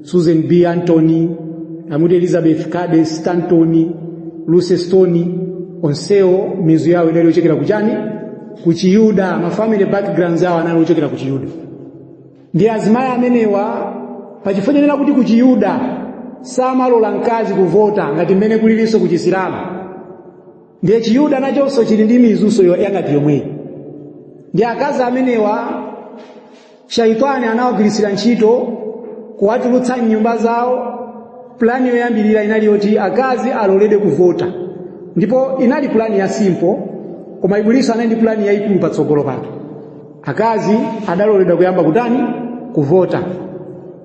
Susan B. Anthony, amuti Elizabeth Cady Stanton, Lucy Stone, onsewo mizu yawo idali yochokera kuchani, ku Chiyuda. Ma family backgrounds awo anali ochokera ku Chiyuda. Ndi azimayi amenewa, pachifukwa chonena kuti ku Chiyuda Samalola mkazi kuvota ngati mmene kulilinso ku Chisilamu. Ndiye Chiyuda nachonso chili ndi mizuso yangati yomweyi. Ndi akazi amenewa shaitani anawagwiritsira ntchito kuwatulutsa mnyumba zawo. Pulani yoyambirira inali yoti akazi aloledwe kuvota, ndipo inali pulani ya simple, koma Ibuliso anali ndi pulani yayikulu patsogolo pake. Akazi adaloledwa kuyamba kutani? Kuvota.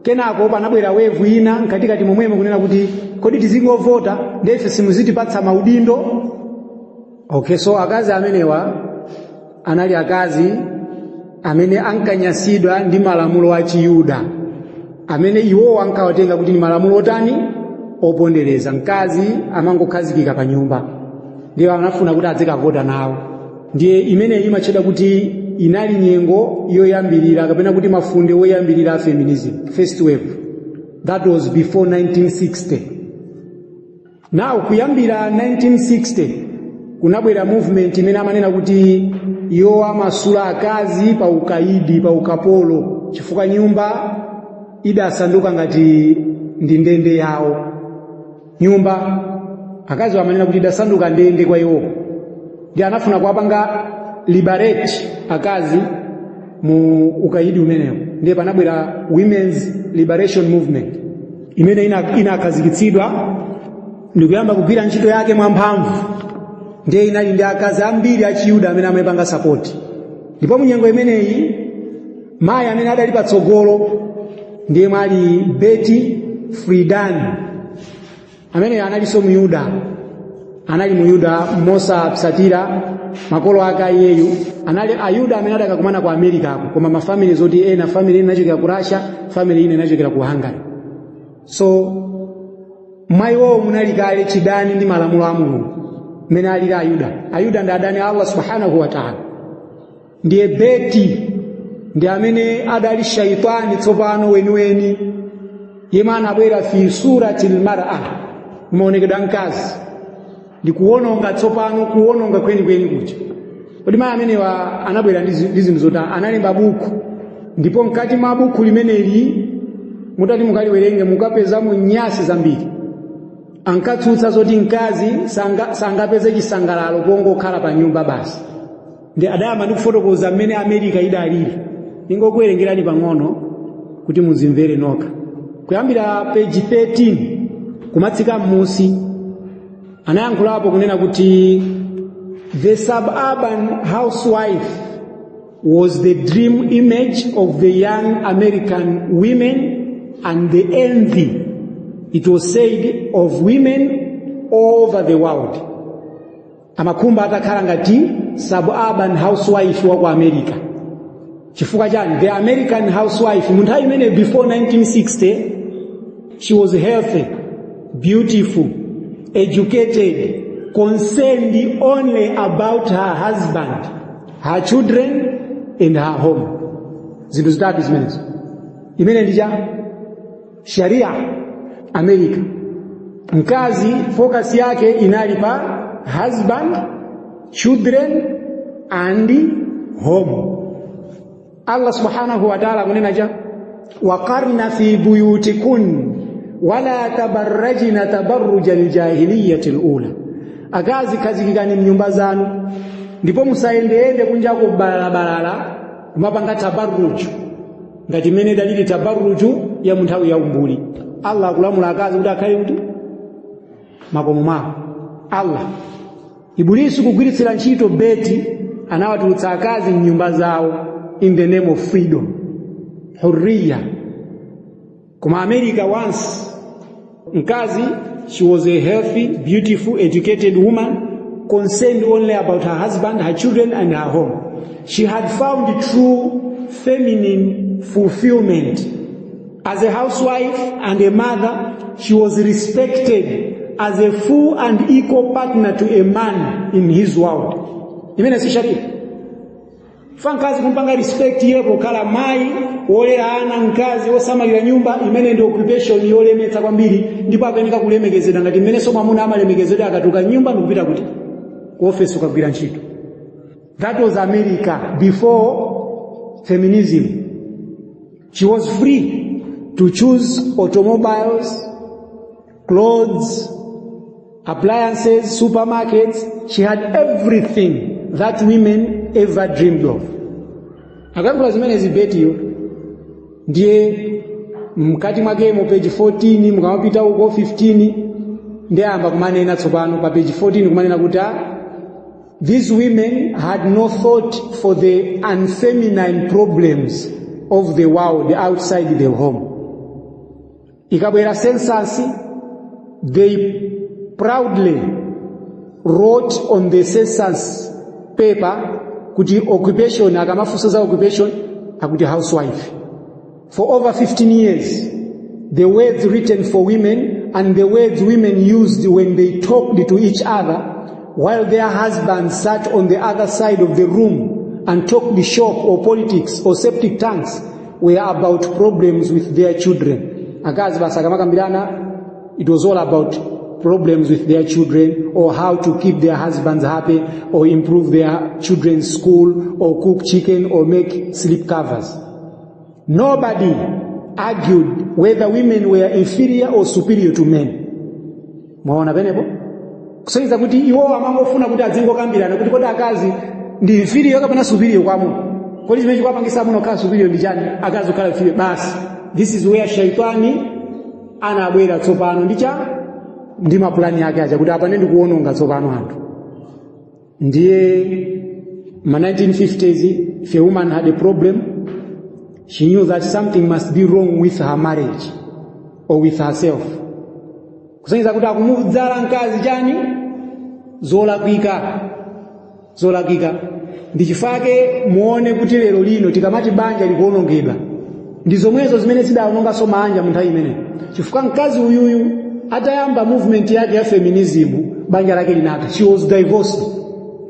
Kenako panabwera wave ina mkatikati momwemo kunena kuti, kodi tizingovota, ndiye ife simuzitipatsa maudindo? Okay, so akazi amenewa anali akazi amene ankanyasidwa ndi malamulo a Chiyuda, amene iwowo ankawatenga kuti ni malamulo otani? Opondereza. Mkazi amangokhazikika pa nyumba, ndiye anafuna kuti azikavota nawo. Ndiye imeneyi imatchedwa kuti inali nyengo yoyambirira, kapena kuti mafunde woyambirira a feminism, first wave. That was before 1960. Now, kuyambira 1960 kunabwera movement imene amanena kuti iwo amasula akazi pa ukaidi, pa ukapolo, chifukwa nyumba idasanduka ngati ndi ndende yawo. Nyumba, akazi amanena kuti idasanduka ndende kwa iwo, ndi anafuna kuwapanga liberate akazi mu ukaidi umenewo. Ndiye panabwera Women's Liberation Movement imene inakhazikitsidwa ndikuyamba kugwira ntchito yake mwamphamvu. Ndiye inali ndi akazi ambiri a Chiyuda amene amayipanga support. Ndipo munyengo imeneyi mayi amene adali patsogolo ndiye mwali Betty Friedan, amene analinso Muyuda. Anali Muyuda mosapsatira makolo ake, iyeyu anali Ayuda amene adakakumana ku America, koma mafamily zoti ena, family ina inachokera ku Russia, family ina inachokera ku Hungary. So mwa iwowo munali kale chidani ndi malamulo a Mulungu mmene alili Ayuda. Ayuda ndi adani a Allah Subhanahu wa Taala. Ndiye Betty ndi amene adali shaitani tsopano weniweni, yemwe anabwera fi surati lmar'a, maonekedwe a mkazi, ndi kuwononga tsopano, kuwononga kwenikweni kuja. Kodi mayi amenewa anabwera ndi zinthu zotani? Analemba buku, ndipo mkati mwa buku limeneli, mutati mukaliwerenge, mukapezamo nyasi zambiri. Ankatsutsa zoti mkazi sangapeze chisangalalo pongokhala pa nyumba basi. Ndi adayamba ndi kufotokoza mmene America idalili. Ningokuwerengerani pang'ono kuti muzimvere nokha. Kuyambira page 13 kumatsika m'musi, anayankhulapo kunena kuti the suburban housewife was the dream image of the young American women and the envy, it was said, of women all over the world. Amakhumba atakhala ngati suburban housewife wa ku America. Chifukwa chani? The American housewife mu nthawi imene, before 1960, she was healthy, beautiful, educated, concerned only about her husband, her children and her home. Zinthu zitatu zimenezo. Imene ndi cha Sharia America. Mkazi focus yake inali pa husband, children and home. Allah Subhanahu wa Ta'ala kunena cha waqarna fi buyutikun wala tabarrajna tabarruja aljahiliyati alula. Akazi, khazikikani mnyumba zanu, ndipo musayendeyende kunjako balalabalala kumapanga tabarruju ngati mmene dalili tabarruju ya munthawi ya umbuli. Allah akulamula akazi kuti akhale kuti makomo mwawo. Allah, Ibulisu kugwiritsira ntchito Betty, anawatulutsa akazi mnyumba zawo in the name of freedom, hurriya. Koma America once, mkazi, she was a healthy, beautiful, educated woman concerned only about her husband, her children and her home. She had found true feminine fulfillment as a housewife and a mother. She was respected as a full and equal partner to a man in his world. Imene si sharia fa. Mkazi kumpanga respect iye pokhala mayi wolera ana, mkazi wosamalira nyumba, imene ndi occupation yolemetsa kwambiri, ndipo akuyeneka kulemekezedwa ngati mmenenso mwamuna amalemekezedwa akatuluka nyumba ndikupita kuti ku ofesi ukagwira ntchito. That was America before feminism. She was free to choose automobiles. Clothes, appliances, supermarkets. She had everything that women ever dreamed of. Akayankhula zimenezi Bettyyo. Ndiye mkati mwakemo, page 14, mukamapita uko 15, ndiye ayamba kumanena tsopano pa page 14, kumanena kuti, "These women had no thought for the unfeminine problems of the world outside the home. Ikabwera census, they proudly wrote on the census paper kuti occupation, akamafunsa za occupation, akuti housewife. For over 15 years, the words written for women and the words women used when they talked to each other while their husbands sat on the other side of the room and talked shop or politics or septic tanks were about problems with their children." Akazi basi akamakambirana, it was all about problems with their children or how to keep their husbands happy or improve their children's school or cook chicken or make slip covers. "Nobody argued whether women were inferior or superior to men." Mwaona penepo? Kusonyeza kuti iwo amangofuna kuti adzingokambirana kuti kodi akazi ndi inferior kapena superior kwa amuna? Kodi chimene chikuwapangisa amuna kukhala superior ndi chani, akazi kukhala inferior? Basi, this is where shaitani anabwera tsopano ndi mapulani ake aja kuti apane ndikuwononga tsopano anthu. Ndiye ma 1950s, if a woman had a problem, she knew that something must be wrong with her marriage or with herself. Kusonyeza kuti akumudzala mkazi chani? Zolakwika, zolakwika. Ndi chifake muone kuti lero lino tikamati banja likuwonongedwa, ndi zomwezo zimene zidawononganso mabanja mu nthawi imeneyo, chifukwa mkazi uyuyu atayamba movement yake ya feminism, banja lake linatha. She was divorced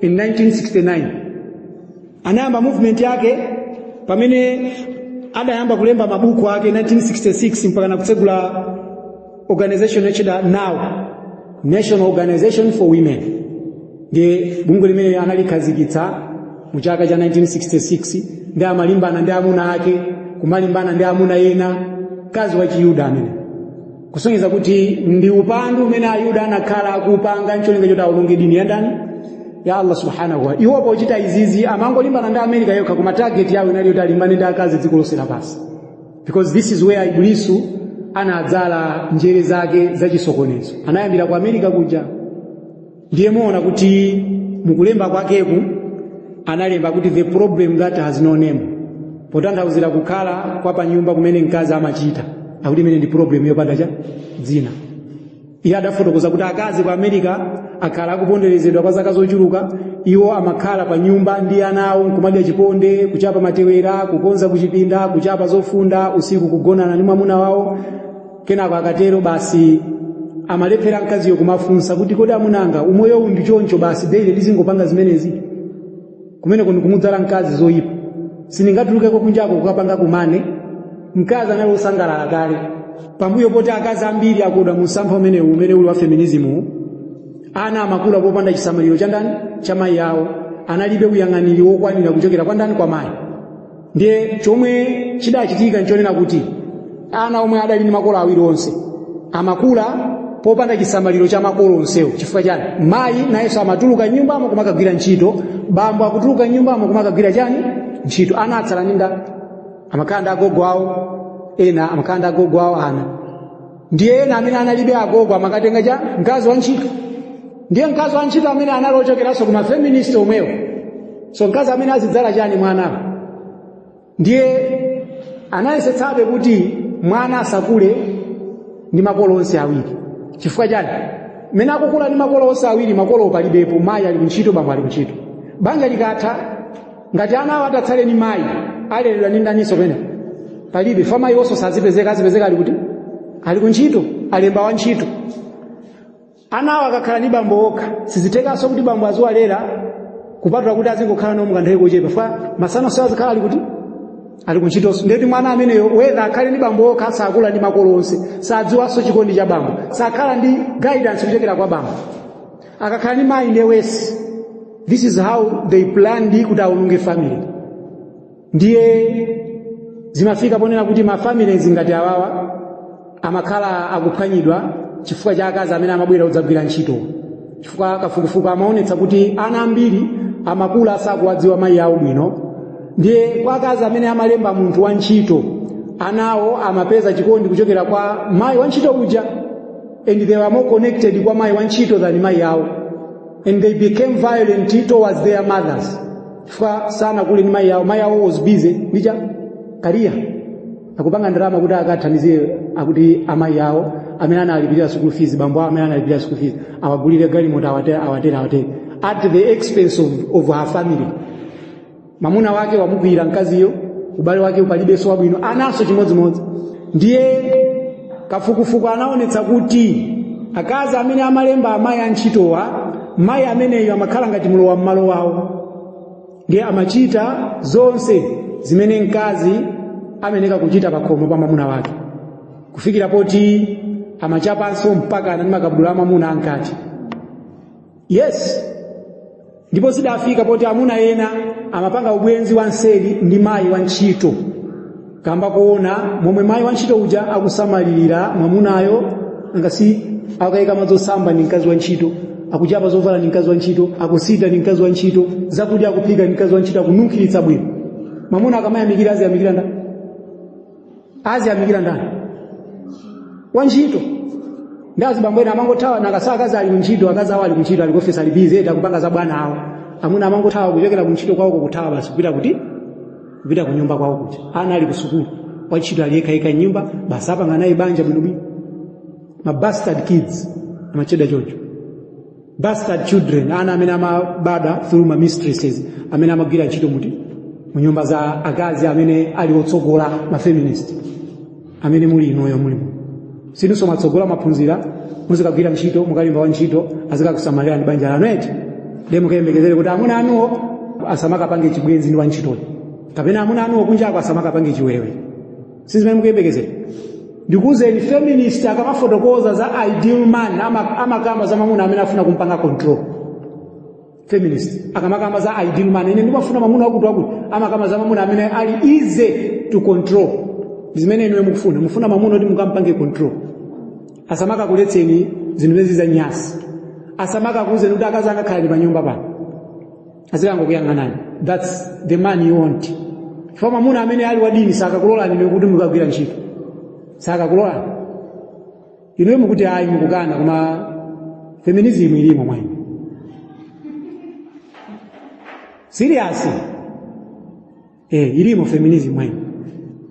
in 1969. Anayamba movement yake pamene adayamba kulemba mabuku ake 1966 mpaka nakutsegula organization yotchedwa NOW, National Organization for Women. Ndiye bungwe limene analikhazikitsa mu chaka cha 1966, ndi amalimbana ndi amuna ake, kumalimbana ndi amuna ena. Mkazi wa Chiyuda amene, kusonyeza kuti ndi upandu umene Ayuda anakhala akupanga ncholinga choti awononge dini ya ndani? Ya Allah subhanahu wa. Iwo pochita izizi amangolimbana ndi America yokha, koma target yawo inali yoti alimbane ndi akazi dziko lonse lapansi, because this is where Iblisu anadzala njere zake zachisokonezo. Anayambira ku America kuja. Ndiye muona kuti mukulemba kwakeku analemba kuti "the problem that has no name", potanthauzira kukhala kwa panyumba kumene mkazi amachita, akuti imene ndi problem yopanda cha dzina. Iye adafotokoza kuti akazi ku America akhala akuponderezedwa kwa zaka zochuluka. Iwo amakhala pa nyumba ndi ana awo, nkumadya chiponde, kuchapa matewera, kukonza kuchipinda, kuchapa zofunda, usiku kugonana ndi mwamuna wawo. Kenako akatero basi, amalephera mkaziyo kumafunsa kuti, "Kodi amunanga, umoyo uwu ndi choncho basi, daily tizingopanga zimenezi?" Kumeneko ndikumudzala mkazi zoyipa. "Sindingatulukeko kunjako kukapanga kumane." Mkazi anali osangalala kale. Pambuyo poti akazi ambiri akodwa mu msampha umenewu umene uli wa feminism, ana amakula popanda chisamaliro cha ndani? Cha mayi awo. Analibe uyang'aniri wokwanira kuchokera kwa ndani? Kwa mayi. Ndiye chomwe chidachitika nchonena kuti ana omwe adali ndi makolo awiri onse amakula popanda chisamaliro cha makolo onsewo. Chifukwa chani? Mayi nayenso amatuluka nyumbamo kumakagwira ntchito, bambo akutuluka nyumbamo kumakagwira chani? Ntchito. Ana atsala ndi ndani? Amakhala ndi agogo awo. Ena amakhala ndi agogo awo ana. Ndiye ena amene analibe agogo amakatenga cha mkazi wa ntchito. Ndiye mkazi wa ntchito amene anali ochokeranso kuma feminist omwewo. So mkazi amene azidzala chani mwanawo? Ndiye anayesetsabe kuti mwana asakule ndi makolo onse awiri. Chifukwa chani? Mmene akukula ndi makolo onse awiri, makolo palibepo, mayi ali kuntchito, bambo ali kuntchito, banja likatha, ngati ana awo atatsale ni mayi, aleredwa ndi ndaninso? Pene palibe fa mayi onso sazipezeka, azipezeka ali kuti? Ali kuntchito, alemba wa ntchito. Ana awo akakhala ndi bambo okha, sizitekanso kuti bambo aziwalera, kupatula kuti azingokhala nawo mukanthawi kochepa, fa masana onse azikhala ali kuti? Ali kuntchitonso. Ndeti mwana ameneyo, whether akhale ndi bambo okha, sakula ndi makolo onse, sadziwanso chikondi cha bambo, sakhala ndi guidance kuchokera kwa bambo. Akakhala ndi mayi ndiye worse. This is how they planned kuti awononge family. Ndiye zimafika ponena kuti ma families ngati awawa amakhala akuphwanyidwa chifukwa cha akazi amene amabwera kudzagwira ntchito, chifukwa kafukufuku amaonetsa kuti ana ambiri amakula asakuwadziwa mayi awo bwino. Ndiye kwa akazi amene amalemba munthu wa ntchito, anawo amapeza chikondi kuchokera kwa mayi wa ntchito uja, and they were more connected kwa mayi wa ntchito than mayi awo, and they became violent towards their mothers chifukwa sanakule ndi mayi awo. Mayi awo was busy ndi cha career, akupanga ndalama kuti akathandizire akuti amayi awo amene analipirira school fees, bambo awo amene analipirira school fees, awagulire galimoto, awatere, awatere, awatere, at the expense of her family. Mamuna wake wamukwira mkaziyo, ubale wake upalibenso wabwino, ananso chimodzimodzi. Ndiye kafukufuku anaonetsa kuti akazi amene amalemba amayi antchitowa, mayi ameneyo amakhala ngati mlowa mmalo wawo. Ndiye amachita zonse zimene mkazi ameneka kuchita pakhomo pa mwamuna wake, kufikira poti amachapanso mpaka ndi makabudula a mwamuna ankati. Yes, ndipo zidafika poti amuna ena amapanga ubwenzi wa nseri ndi mayi wa ntchito, kamba kuona momwe mayi wa ntchito uja akusamalirira mwamunayo. Angasi akayika madzi osamba ndi mkazi wa ntchito, akuchapa zovala ndi mkazi wa ntchito, akusita ndi mkazi wa ntchito, zakudya akuphika ndi mkazi wa ntchito, akununkhiritsa bwino. Mwamuna akamayamikira, aziyamikira ndani? Aziyamikira ndani? Wa ntchito. Ndi azibambo ena amangothawa nakasa akazi ali kuntchito, akazi awo ali kuntchito, ali kuofesi, ali busy eti akupanga za bwana awo. Amuna amangothawa kuchokera kuntchito kwawoko, kuthawa basi kupita kuti? Kupita ku nyumba kwawo kuja. Ana ali kusukulu, wantchito ali yekha nyumba, basi apanga naye banja bwinobwino. Ma bastard kids amachedwa choncho, bastard children, ana amene amabadwa through ma mistresses amene amagwira ntchito muti mu nyumba za akazi amene ali otsogola, ma feminist amene muli inuyo mulimo. Sinunso mwatsogola, mwaphunzira, muzikagwira ntchito, mukalimba wa ntchito azikakusamalira ndi banja lanu eti. Ndiye mukayembekezere kuti amuna anuwo asamakapange chibwenzi ndi wantchitoyo, kapena amuna anuwo kunjako asamakapange chiwewe? Si zimene mukuyembekezera? Ndikuwuzeni, feminist akamafotokoza za ideal man, amakamba za mamuna amene afuna kumpanga control. Feminist akamakamba za ideal man, "Ine ndimafuna mamuna wakuti wakuti," amakamba za mamuna amene ali easy to control. Zimene inuyo mukufuna, mufuna mamuna kuti mukampange control, asamakakuletseni zinthu zezi za nyasi, asamakakuwuzeni kuti akazi angakhalani pa nyumba pano, azikangokuyang'anani. That's the man you want. Chifukwa mamuna amene ali wadini sakakulolani inu kuti mukagwira ntchito, sakakulolani inuyo. Mukuti ayi, mukukana, koma feminism ilimo mwa inu. Serious, ilimo feminism mwa inu.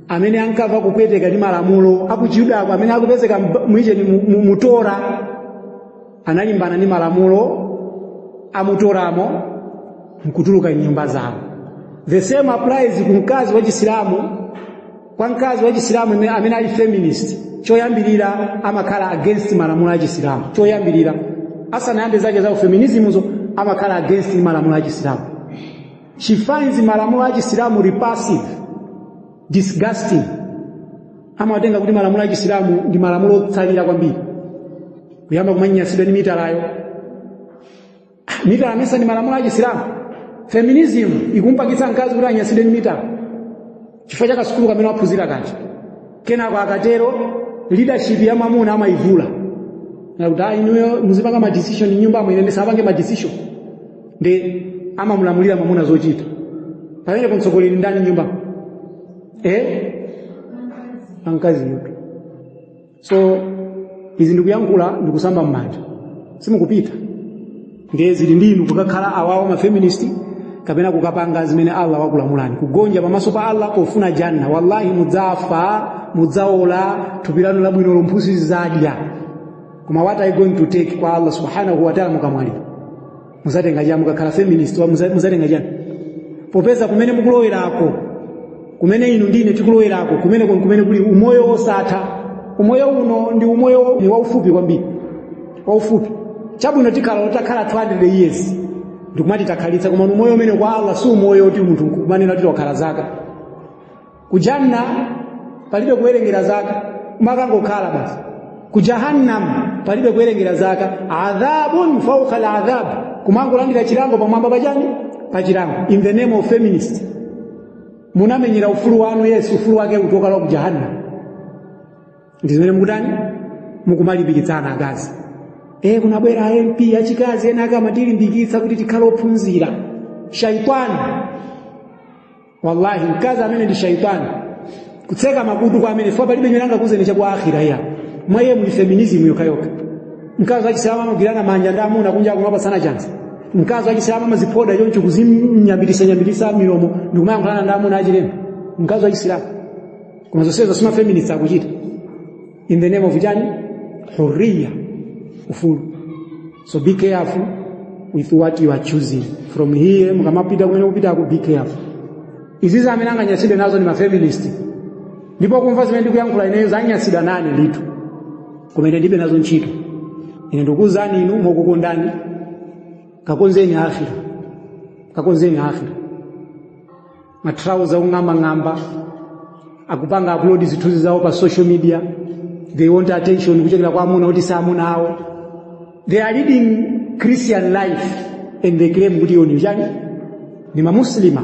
Amene ankamva kupweteka ndi malamulo akuchiyudako, amene akupezeka mwicheni mutora, analimbana ndi malamulo amutoramo nkutuluka nyumba zawo. The same applies ku mkazi wa Chisilamu. Kwa mkazi wa Chisilamu amene ali feminist, choyambirira amakhala against malamulo a Chisilamu. Choyambirira, asanayambe zake za feminism zo, amakhala against malamulo a Chisilamu. She finds malamulo a Chisilamu repulsive, disgusting. Amawatenga kuti malamulo a Chisilamu ndi malamulo otsalira kwambiri, kuyamba kumanyasidwa ndi mitalayo. Mitala amesa ndi malamulo a Chisilamu? Feminism ikumpangitsa mkazi kuti anyasidwe ndi mitala chifukwa cha kasukulu kamene waphunzira kaja. Kenako akatero, leadership ya mwamuna amayivula nakuti, "Ah, inuyo muzipanga ma decision nyumbamo, ine ndisapange ma decision." Ndi amamulamulira mwamuna zochita. Pamene mtsogoleri ndani nyumba? Amkazi yutu. So izi ndikuyankhula ndikusamba m'manja, simukupita. Ndiye zili ndinu kukakhala awawo ma feminist kapena kukapanga zimene Allah wakulamulani, kugonja pamaso pa Allah pofuna janna. Wallahi, mudzafa, mudzaola, thupi lanu labwino lomphusi zadya, koma what are you going to take kwa Allah subhanahu wa ta'ala mukamwalira? Muzatenga chani mukakhala feminist? Muzatenga chani, popeza kumene mukulowerako, kumene inu ndine tikulowerako, kumene kuli umoyo wosatha? Umoyo uno ndi umoyo ni waufupi kwambiri, waufupi. Chabwino tikhala takhala 200 years ndikumati takhalitsa, koma umoyo umene kwa Allah si umoyo kuti munthu kumanena kuti wakhala zaka. Kujanna palibe kuwerengera zaka, umakangokhala basi. Ku jahannam palibe kuwerengera zaka, adhabun fawqa al-adhab, kumangolandira chilango pamwamba pachani? Pa chilango. In the name of feminist, munamenyera ufulu wanu. Yesu, ufulu wake utokala ku jahannam. Ndi zimene mukutani? Mukumalimbikitsana akazi, kunabwera MP achikazi ena ake amatilimbikitsa kuti tikhale ophunzira. Shaitani, wallahi, mkazi amene ndi shaitani. Kutseka makutu kwa amene fo palibe chimene angakuuzeni chaku akhira iya. Mwa iye muli feminism yokhayokha. Mkazi wachisilamu amagwirana manja ndi amuna kunja, kumapatsana chanza. Mkazi wachisilamu amaziphoda choncho, kuzinyambitisa nyambitisa milomo ndikumayankhulana ndi amuna achilendo, mkazi wachisilamu. Koma zonsezo sima feminists akuchita in the name of chani? Hurriya, ufulu. So be careful with what you are choosing from here. Mukamapita kumene kupitako, be careful. Izizi amene anganyasidwe nazo ndi mafeminist, ndipo kumva zimene ndikuyankhula ineyo zanyasidwa nane ndithu, kumene ndibe nazo ntchito. Ine ndikuwuzani inu mokukondani, kakonzeni akhira, kakonzeni akhira. Matrauza ung'ambang'amba, akupanga upload zithunzi zawo pa social media. They want attention kuchokera kwa amuna kuti si amuna awo. They are leading Christian life and they claim kuti iwo ni chani? Ni mamuslima.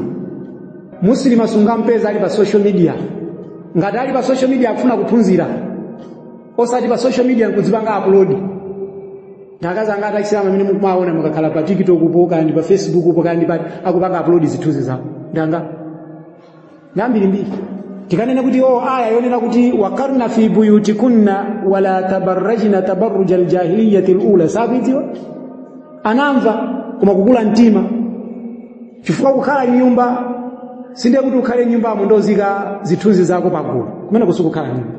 Muslima sungampeza ali pa social media. Ngati ali pa social media, akufuna kuphunzira, osati pa social media nkudzipanga upload. Ndakazi angati achisilamu amene mukumaona mukakhala pa TikTok po, kandi pa Facebook po, kandi pa akupanga upload zithunzi zawo? Ndanga ndambirimbiri. Tikanena kuti o aya yonena kuti "waqarna fi buyutikunna wala tabarrajna tabarruja aljahiliyati alula", sakuidziwa. Anamva, koma kukula mtima, chifukwa kukhala nyumba sindiye kuti ukhale nyumbamo ndozika zithunzi zako pagulu. Kumene kusukukhala nyumba.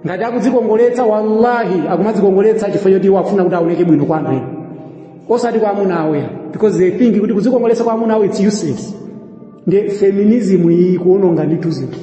Ngati akudzikongoletsa, wallahi, akumadzikongoletsa chifukwa choti wafuna kuti aoneke bwino kwa anthu ena, osati kwa amuna awo ya, because they think kuti kudzikongoletsa kwa amuna awo, it's useless. Ndi feminism iyi kuononga ndithu zinthu.